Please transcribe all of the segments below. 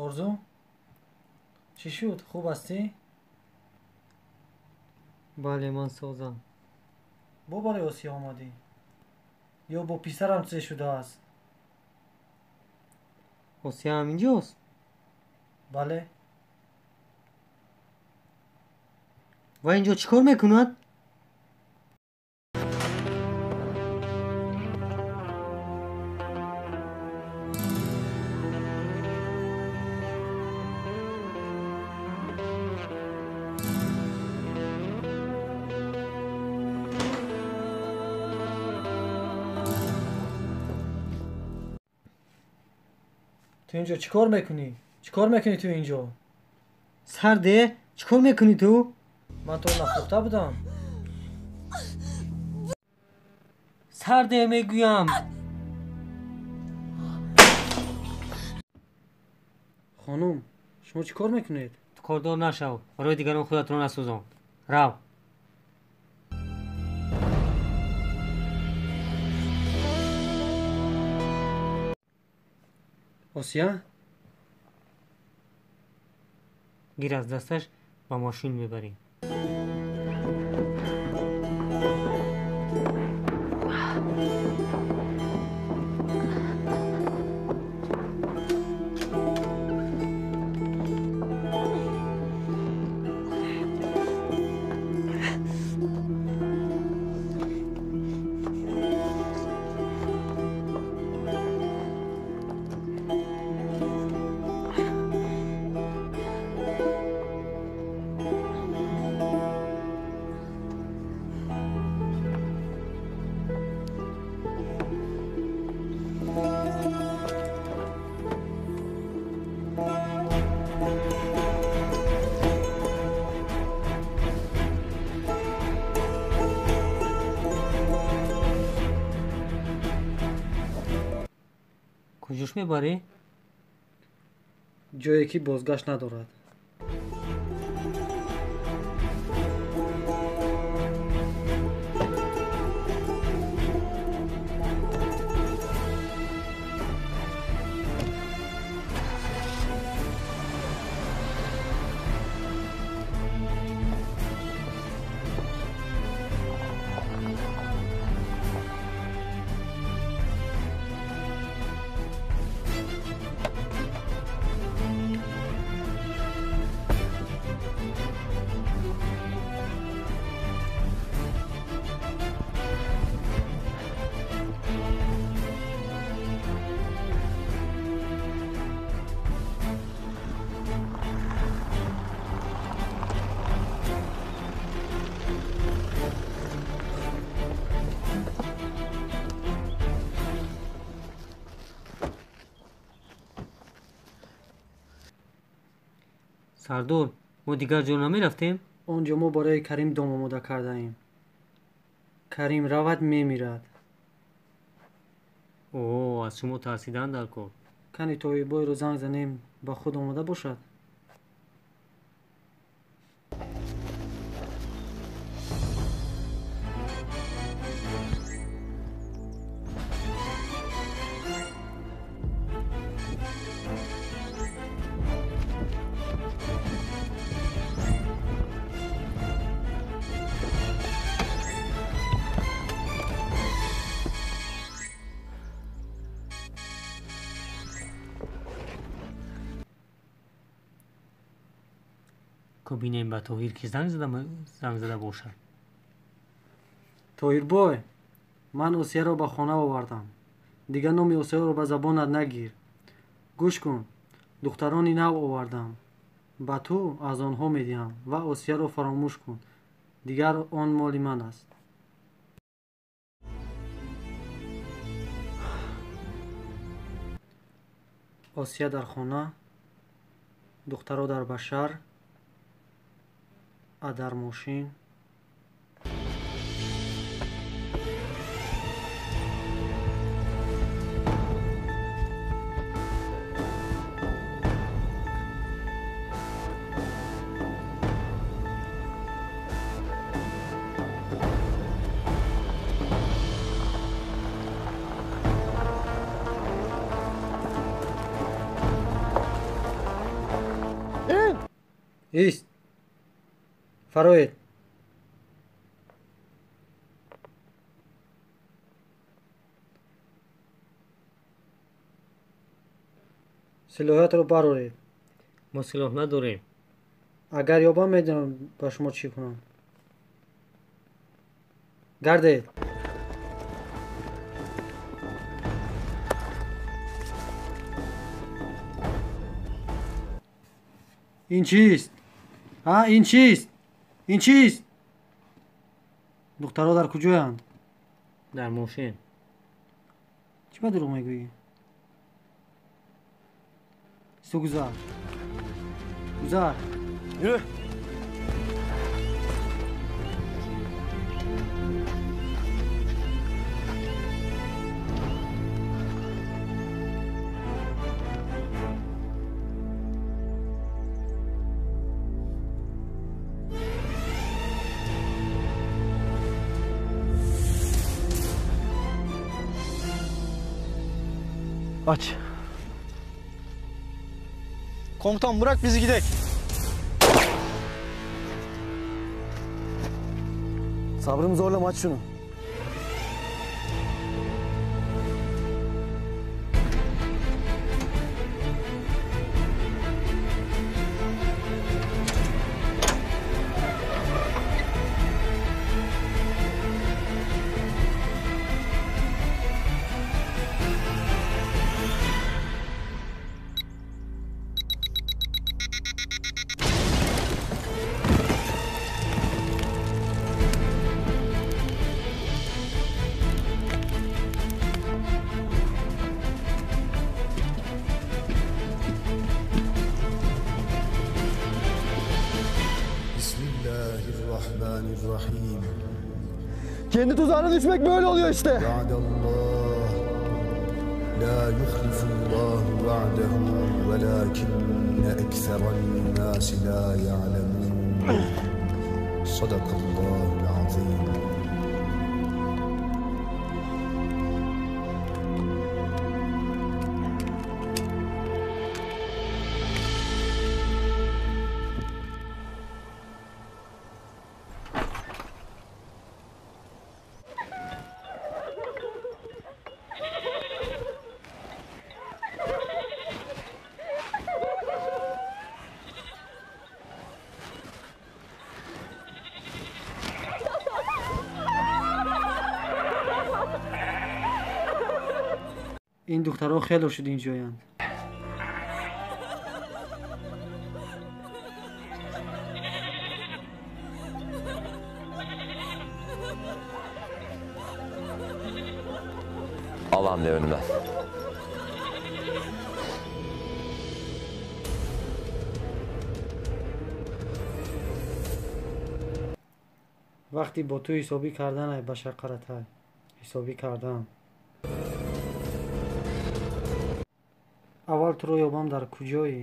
Орзу? Чӣ шуд? Хуб ҳастӣ? Бале, ман созам. Бо барои Осия омадӣ? Ё бо писарам чизе шудааст? Осия ҳам инҷост? Бале. Ва инҷо чӣ кор мекунад? Ту инҷо чӣ кор мекунӣ? Чӣ кор мекунӣ ту инҷо? Сарде, чӣ кор мекунӣ ту? Ман туро нафрӯхта будам. Сарде мегӯям. Хонум, шумо чӣ кор мекунед? Ту кордор нашав, барои дигарон худатро насӯзон. Рав. Осия? Гир аз дасташ ба мошин мебарем. Куҷош мебарӣ? Ҷое ки бозгашт надорад. Сардор, мо дигар ҷо намерафтем? Он ҷо мо барои Карим дом омода кардаем. Карим равад, мемирад. О, аз шумо тарсидан дар кор. Кани Тоҳирбойро занг занем, ба худ омода бошад? Бинем ба Тоҳир ки занг зада бошад. Тоҳирбой, ман Осияро ба хона овардам. Дигар номи Осияро ба забонат нагир. Гӯш кун, духтарони нав овардам. Ба ту аз онҳо медиҳам ва Осияро фаромӯш кун. Дигар он моли ман аст. Осия дар хона, духтаро дар башар, а дар мошин. İn. Ист. Фароед. Силоҳиятро бароред. Мо силоҳ надорем. Агар ёбам, медонам ба шумо чӣ кунам. Гардед. Ин чист? Ҳа, ин чист? Ин чист? Духтарҳо дар куҷоянд? Дар мошин. Чӣ ба дурӯғ мегӯӣ? Су гузар. Гузар. Yürü. Aç. Komutan bırak bizi gidek. Sabrımı zorlama, aç şunu. Bismillahirrahmanirrahim. Kendi tuzağına düşmek böyle oluyor işte. Va'dallah. La yuhlifullahu va'dehu velakinne ekseren nasi la ya'lemun. Sadakallahul azim. Ин духтарҳо хело шуд инҷоянд. Al hamle önümden. Вақти бо ту ҳисобӣ кардан, ай Башар Қаратай, ҳисобӣ кардан. Аввал туро ёбам, дар куҷоӣ?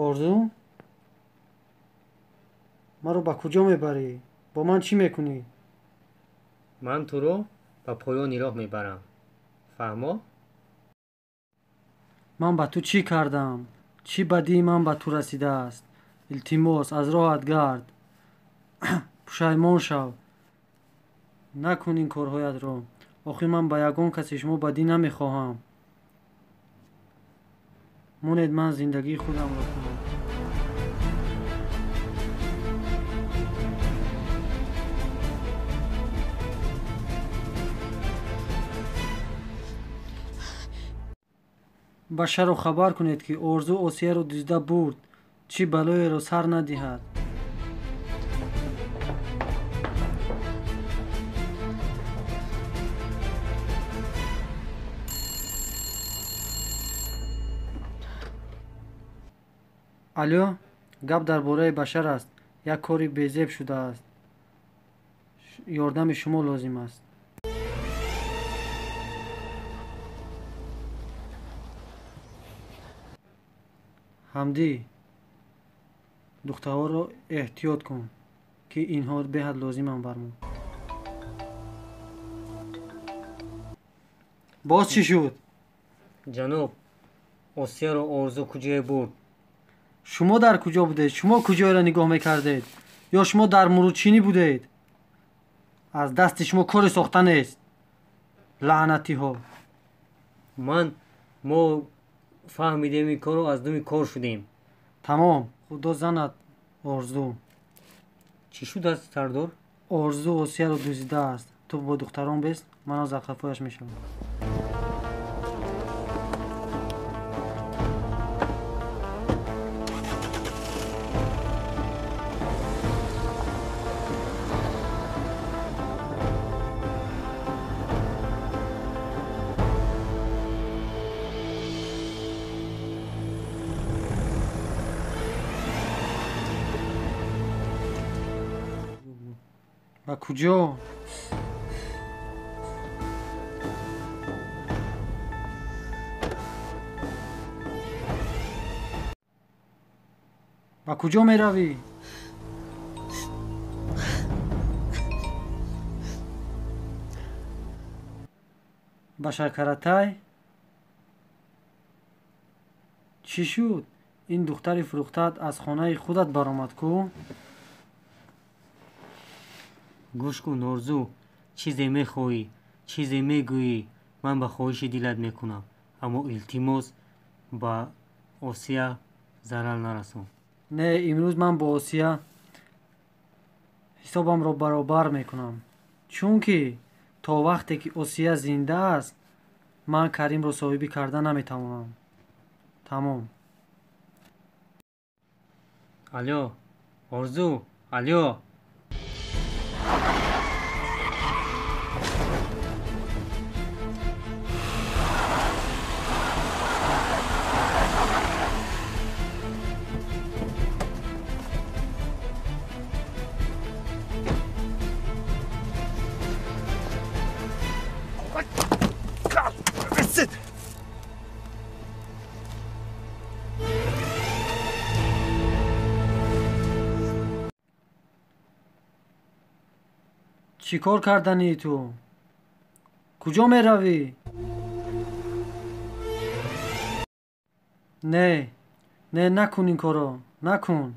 Орзу? Маро ба куҷо мебарӣ? Бо ман чӣ мекунӣ? Ман туро ба поёни роҳ мебарам. Фаҳмо? Ман ба ту чӣ кардам? Чӣ бадии ман ба ту расидааст? Илтимос, аз роҳат гард. Пушаймон шав. Накун ин корҳоятро. Охир ман ба ягон каси шумо бадӣ намехоҳам. Монед ман зиндагии худамро кунам. Башарро хабар кунед, ки Орзу Осияро дузда бурд, чӣ балоеро сар надиҳад. Алё, гап дар бораи Башар аст. Як кори безеб шудааст. Ёрдами шумо лозим аст. Ҳамдӣ, духтарҳоро эҳтиёт кун, ки инҳо беҳад лозиманд бар мо. Боз чӣ шуд? Ҷаноб, Осияро Орзу куҷое бурд? Шумо дар куҷо будед? Шумо куҷоеро нигоҳ мекардед? Ё шумо дар мурудчинӣ будед? Аз дасти шумо коре сохта нест. Лаънатиҳо. Мо фаҳмидем ин корро, аз думи кор шудем. Тамом, худо занад Орзу. Чӣ шудааст, сардор? Орзу Осияро дуздидааст. Ту бо духтарон бест, ман аз қафояш мешавам. Ба куҷо? Ба куҷо меравӣ? Ба Шакаратай? Чӣ шуд? Ин духтари фурӯхтаат аз хонаи худат баромад ку? Гӯш кун, Орзу, чизе мехоҳӣ, чизе мегӯӣ, ман ба хоҳиши дилат мекунам, аммо илтимос ба Осия зарар нарасон. Не, имрӯз ман бо Осия ҳисобамро баробар мекунам, чунки то вақте ки Осия зинда аст, ман Каримро соҳибӣ карда наметавонам. Тамом. Алё, Орзу, алё. Чӣ кор кардании ту? Куҷо меравӣ? Не, не, накун ин корро, накун.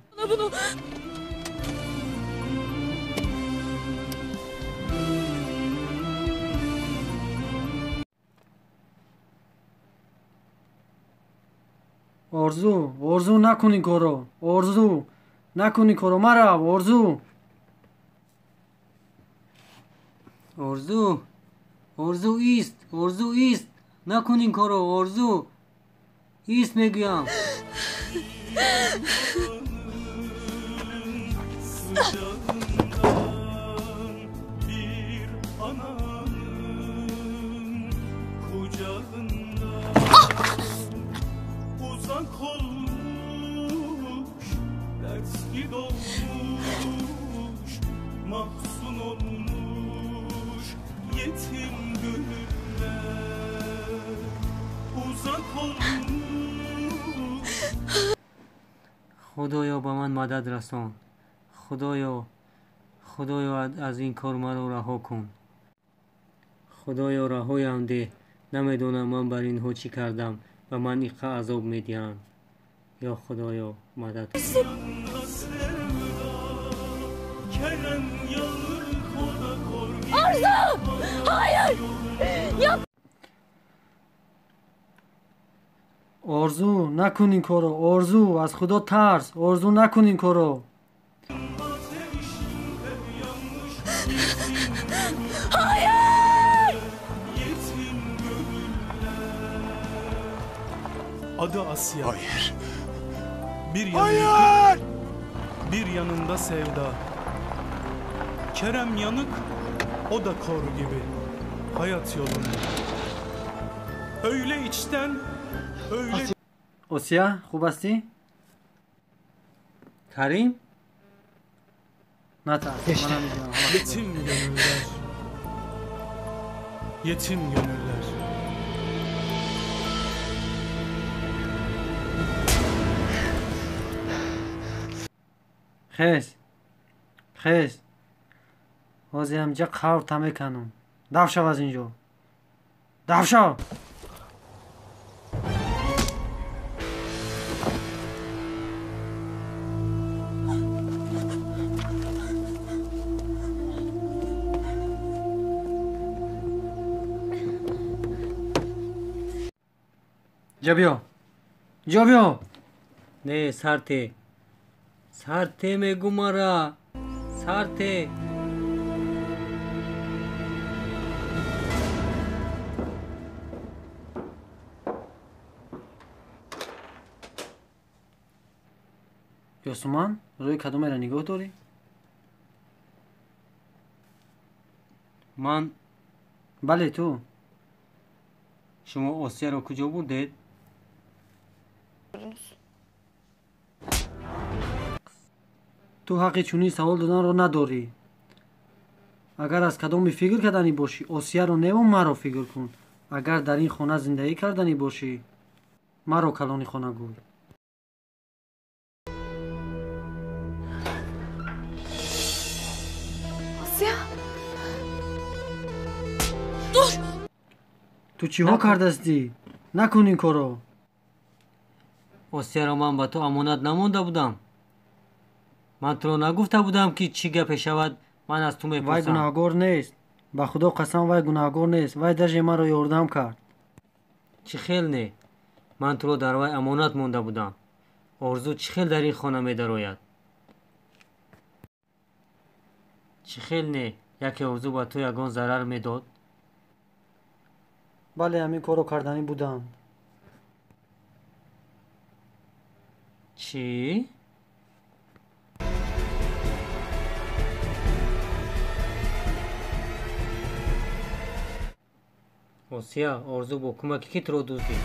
Орзу, Орзу, накун ин корро, Орзу, накун ин корро, марав, Орзу. Орзу, Орзу ист, Орзу ист, накун ин корро, Орзу, ист мегӯям. Худоё, ба ман мадад расон. Худоё, Худоё, аз ин кор маро раҳо кун. Худоё, раҳоям деҳ. Намедонам ман бар инҳо чӣ кардам ва ман иққа азоб медиҳанд. Ё Худоё, мадад кун. Arzu! Hayır! Yap! Орзу, накун ин корро, Орзу, аз Худо тарс, Орзу, накун ин корро. Hayır! Adı Asya. Hayır. Bir yanı Hayır! Bir yanında sevda. Kerem yanık, o da kor gibi. Hayat yolunda. Öyle içten, öyle... Осия, хуб ҳастӣ? Карим? Натарс, ман намедонам. Yetim gönüller. Yetim gönüller. Хез, хез, ҳозир ҳамҷа қаврта меканам. Дав шав аз ин ҷо, дав шав. Ҷо биё, ҷо биё. Не, сарте, сарте мегӯ мара, сарте. Ёсуман, рӯи кадомеро нигоҳ дорӣ? Ман? Бале, ту. Шумо Осияро куҷо бурдед? Ту ҳаққи чунин савол доданро надорӣ. Агар аз кадоме фикр карданӣ бошӣ, Осияро неву маро фикр кун. Агар дар ин хона зиндагӣ карданӣ бошӣ, маро калони хона гӯй. Asiye! Dur! Ту чиҳо кардастӣ? Накун ин корро. Осияро ман ба ту амонат намонда будам. Ман туро нагуфта будам, ки чӣ гапе шавад, ман аз ту Вай мепурсам. Гунаҳгор нест. Ба Худо қасам, вай гунаҳгор нест. Вай даже маро ёрдам кард. Чӣ хел не? Ман туро дар вай амонат монда будам. Орзу чӣ хел дар ин хона медарояд? Чӣ хел не? Яке Орзу ба ту ягон зарар медод? Бале, ҳамин корро карданӣ будам. Чӣ? Осия, Орзу бо кӯмаки кӣ туро дуздид?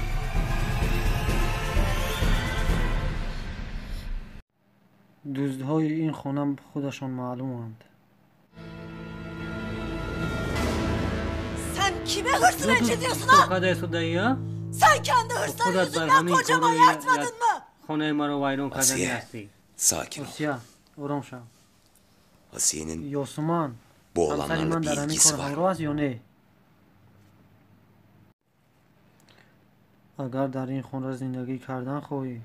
Дуздҳои ин хона худашон маълуманд. Sen kime hırsını ediyorsun ha? Када истодаӣ, а? Sen kendi hırsların Худат бар yüzünden ҳамин kocamı кори ayartmadın mı? хонаи маро вайрон карданӣ Asiye, ҳастӣ. sakin ol. Осия, ором шав. Asiye'nin Ёсуман, bu ҳамсари olanlarla ман bir дар ҳамин ilgisi кор var mı? ҳамроҳ аст ё не? Агар дар ин хона зиндагӣ кардан хоҳӣ,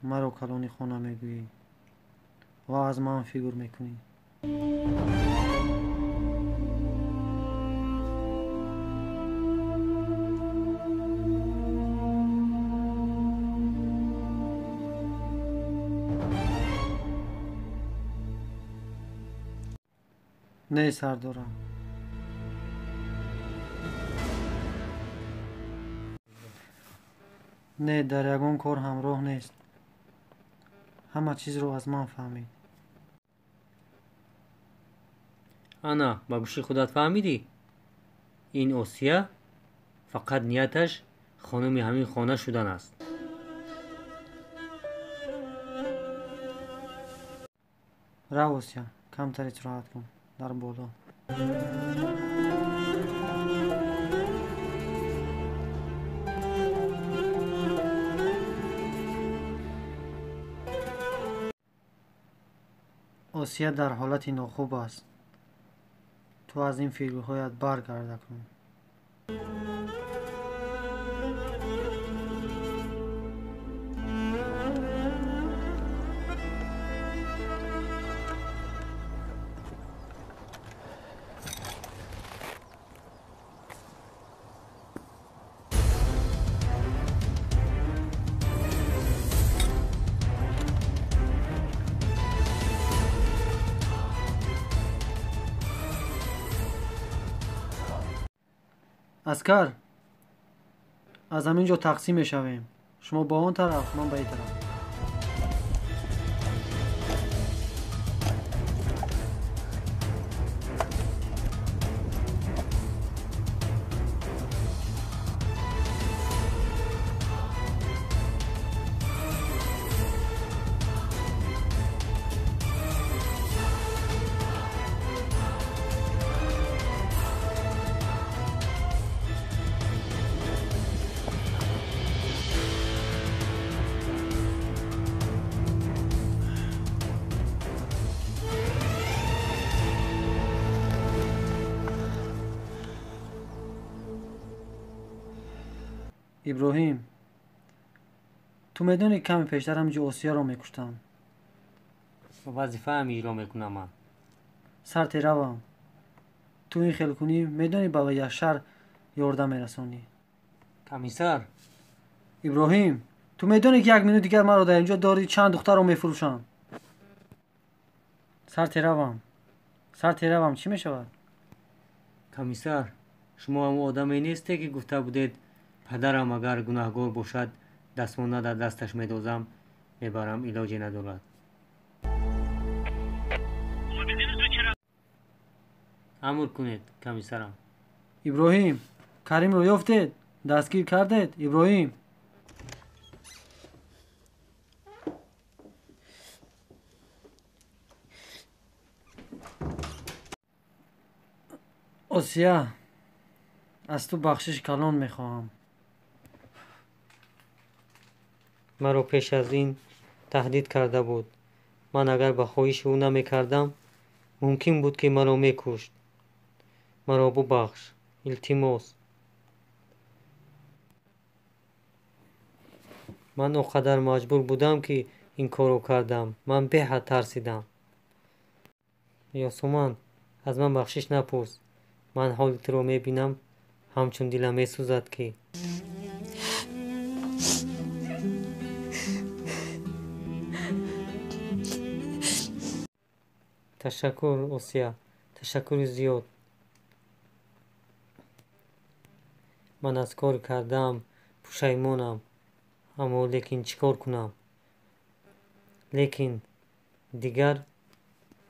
маро калони хона мегӯӣ ва аз ман фигур мекунӣ. Не, сардорам. Не, дар ягон кор ҳамроҳ нест. Ҳама чизро аз ман фаҳмид. Ана, ба гӯши худат фаҳмидӣ? Ин Осия фақат нияташ хонуми ҳамин хона шудан аст. Рав, Осия, камтар истироҳат кун дар боло. Осия дар ҳолати нохуб аст. Ту аз ин фикрҳоят баргарда кун. Аскар, аз ҳамин ҷо тақсим мешавем. Шумо ба он тараф, ман ба ин тараф. Иброҳим, ту медонӣ каме пештар ҳаминҷо Осияро мекуштанд. Вазифаам иҷро мекунам ман. Сарте равам. Ту ин хел кунӣ, медонӣ ба Яшар ёрдам мерасонӣ. Комиссар! Иброҳим, ту медонӣ ки як минут дигар маро дар инҷо дорӣ чанд духтарро мефурӯшам. Сарте равам. Сарте равам, чӣ мешавад? Комиссар, шумо ҳамон одаме несте ки гуфта будед падарам агар гунаҳгор бошад дастмона дар дасташ медозам, мебарам, илоҷе надорад. Амр кунед, комиссарам. Иброҳим, Каримро ёфтед? Дастгир кардед? Иброҳим. Осия, аз ту бахшиши калон мехоҳам. Маро пеш аз ин таҳдид карда буд. Ман агар ба хоҳиши ӯ намекардам, мумкин буд ки маро мекушт. Маро бубахш, илтимос. Ман он қадар маҷбур будам, ки ин корро кардам. Ман беҳад тарсидам. Ёсуман, аз ман бахшиш напурс. Ман ҳоли туро мебинам, ҳамчун дилам месӯзад ки. Ташаккур, Осия, ташаккури зиёд. Ман аз кор кардаам пушаймонам, аммо лекин чӣ кор кунам? Лекин дигар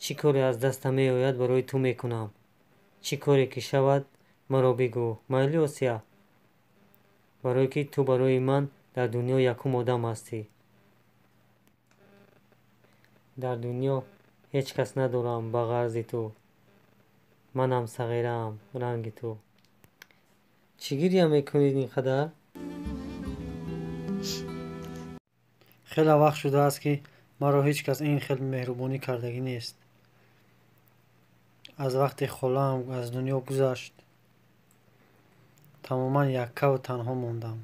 чӣ коре аз дастам меояд барои ту мекунам. Чӣ коре ки шавад, маро бигӯ. Майли, Осия? Барое ки ту барои ман дар дунё якум одам ҳастӣ. Дар дунё ҳеҷ кас надорам ба ғарзи ту. Манам сағираам ранги ту. Чӣ гиря мекунед ин қадар? Хеле вақт шудааст ки маро ҳеҷ кас ин хел меҳрубонӣ кардагӣ нест. Аз вақте холаам аз дунё гузашт, тамоман яккаву танҳо мондам.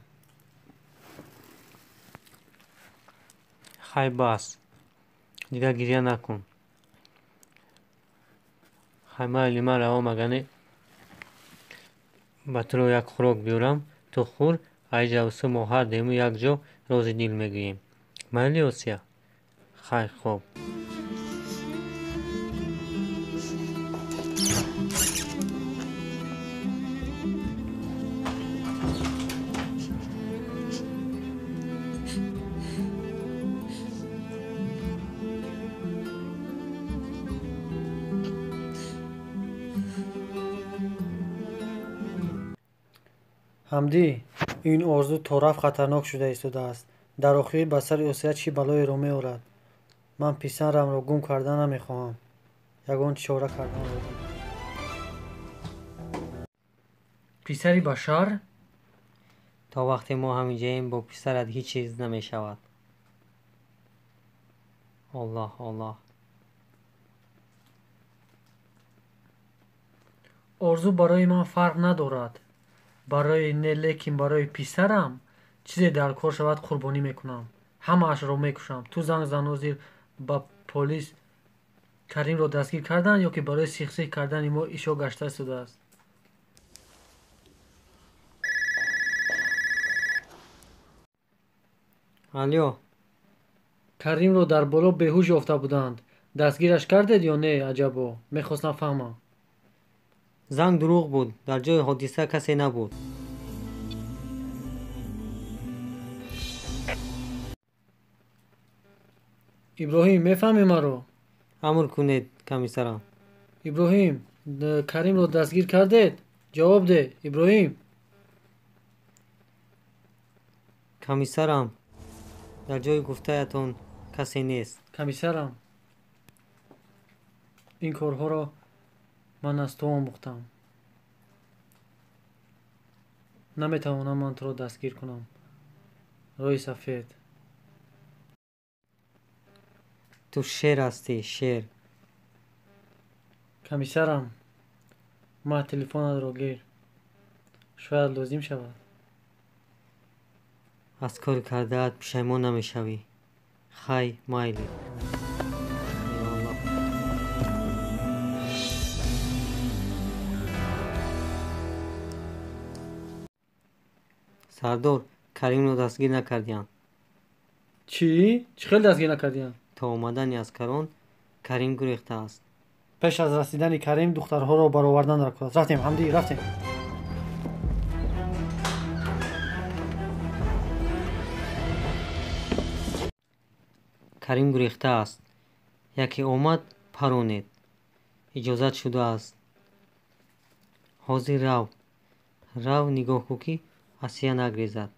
Хай бас, дигар гиря накун. Хай майли, ман равам, агане ба туро як хӯрок биёрам, ту хӯр, айҷавсу мо ҳар дему якҷо рози дил мегӯем. Майли, Осия? Хай хоб. Ҳамдӣ, ин орзу торафт хатарнок шуда истодааст. Дар охир ба сари Осия чӣ балоеро меорад? Ман писарамро гум карда намехоҳам. Ягон чора кардан лозим. Писари Башар? То вақте мо ҳаминҷаем бо писарат ҳеҷ чиз намешавад. Аллоҳ, Аллоҳ. Орзу барои ман фарқ надорад. Барои не, лекин барои писарам чизе дар кор шавад қурбонӣ мекунам. Ҳамаашро мекушам. Ту занг зан ҳозир ба полис. Каримро дастгир карданд ё ки барои сихсих кардани мо ишо гашта истодааст? Алё. Каримро дар боло беҳуш ёфта буданд. Дастгираш кардед ё не, аҷабо? Мехостам фаҳмам. Занг дурӯғ буд. Дар ҷои ҳодиса касе набуд. Иброҳим, мефаҳмӣ маро? Амр кунед, комиссарам. Иброҳим, Каримро дастгир кардед? Ҷавоб деҳ, Иброҳим. Комиссарам, дар ҷои гуфтаятон касе нест. Комиссарам, ин корҳоро ман аз ту омӯхтам. Наметавонам ман туро дастгир кунам. Роҳи сафед. Ту шер ҳастӣ, шер. Комиссарам, ма телефонатро гир. Шояд лозим шавад. Аз кори кардаат пушаймон намешавӣ. Хай, майли. Сардор, Каримро дастгир накардиям. Чӣ? Чӣ хел дастгир накардиям? То омадани аскарон Карим гурехтааст. Пеш аз расидани Карим духтарҳоро баровардан даркор аст. Рафтем, Ҳамдӣ, рафтем. Карим гурехтааст. Яке омад, паронед. Иҷозат шудааст. Ҳозир рав. Рав, нигоҳ кун, ки Асия нагрезад.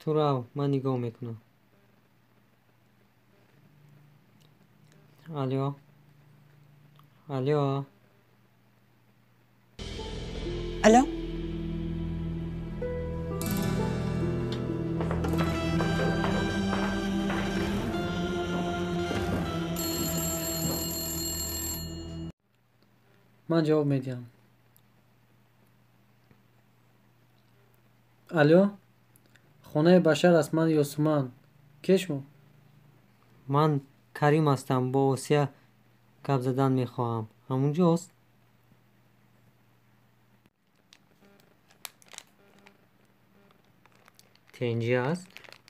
Ту рав, ман нигоҳ мекунам. Алё, алё. Алло. Ман ҷавоб медиҳам. Алё, хонаи Башар аст, ман Ёсуман. Ке шумо? Ман Карим ҳастам, бо Осия гап задан мехоҳам. Ҳамунҷост? Тенҷи аст?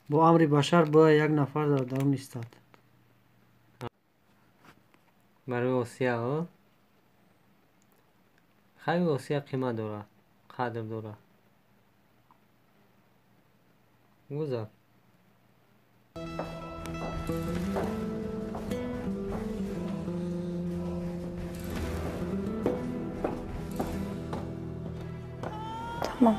Бо амри Башар бояд як нафар дар дарун истад. Барои Осия, хайр, Осия қимат дорад, қадр дорад. Гузар. Tamam.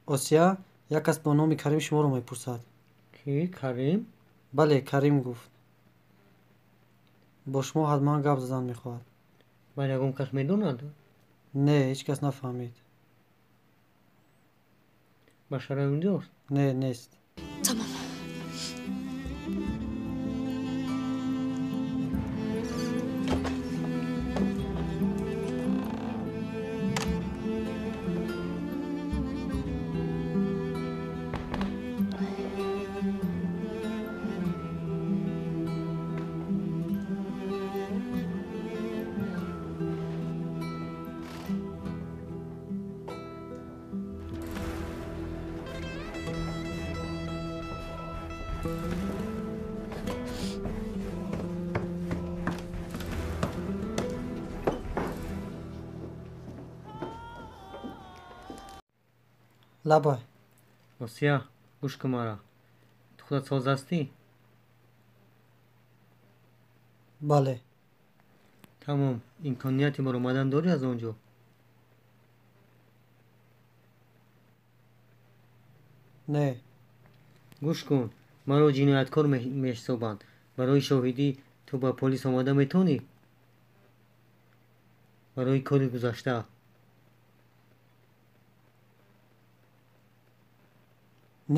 Осия, як кас бо номи Карим шуморо мепурсад. Ки? Карим? Бале, Карим гуфт. Бо шумо ҳатман гап задан мехоҳад. Баъд ягон кас медонад? Не, ҳеҷ кас нафаҳмид. Башара унҷост? Не, нест. Tamam. Лабай. Осия, гӯш кун мара. Ту худат соз ҳастӣ? Бале. Тамом, имконияти баромадан дорӣ аз он ҷо? Не. Гӯш кун, маро ҷинояткор меҳисобанд. Барои шоҳидӣ ту ба полис омада метавонӣ? Барои кори гузашта.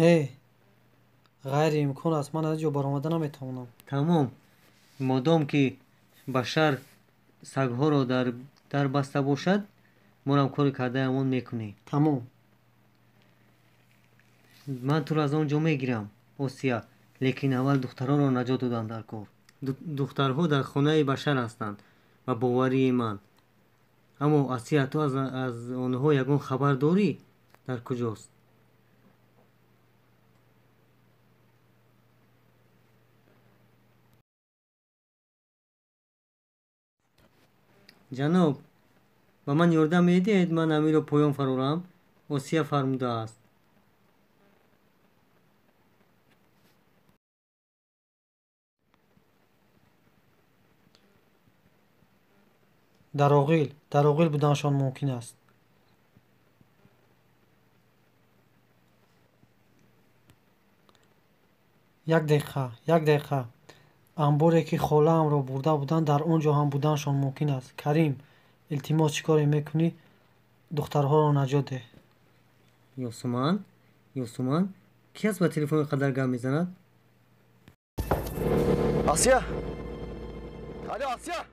Не, ғайриимкон аст, ман аз ҷо баромада наметавонам. Тамом, модом ки Башар сагҳоро дар баста бошад, морам кори кардаамон мекунӣ. Тамом. Ман туро аз он ҷо мегирам, Осия, лекин аввал духтаронро наҷот додан дар кор. Духтарҳо дар хонаи Башар ҳастанд ба боварии ман. Аммо Асия, ту аз онҳо ягон хабар дорӣ? Дар куҷост? Ҷаноб, ба ман ёрдам медиҳед, ман амиро поён фарорам? Осия фармудааст. Дар оғил, дар оғил буданашон мумкин аст. Як дақиқа, як дақиқа. Анборе ки холаамро бурда буданд, дар он ҷо ҳам буданашон мумкин аст. Карим, илтимос, чӣ коре мекунӣ, духтарҳоро наҷот деҳ. Ёсуман, Ёсуман, ки аст ба телефон ин қадар гап мезанад? Asiye! Alo Asiye!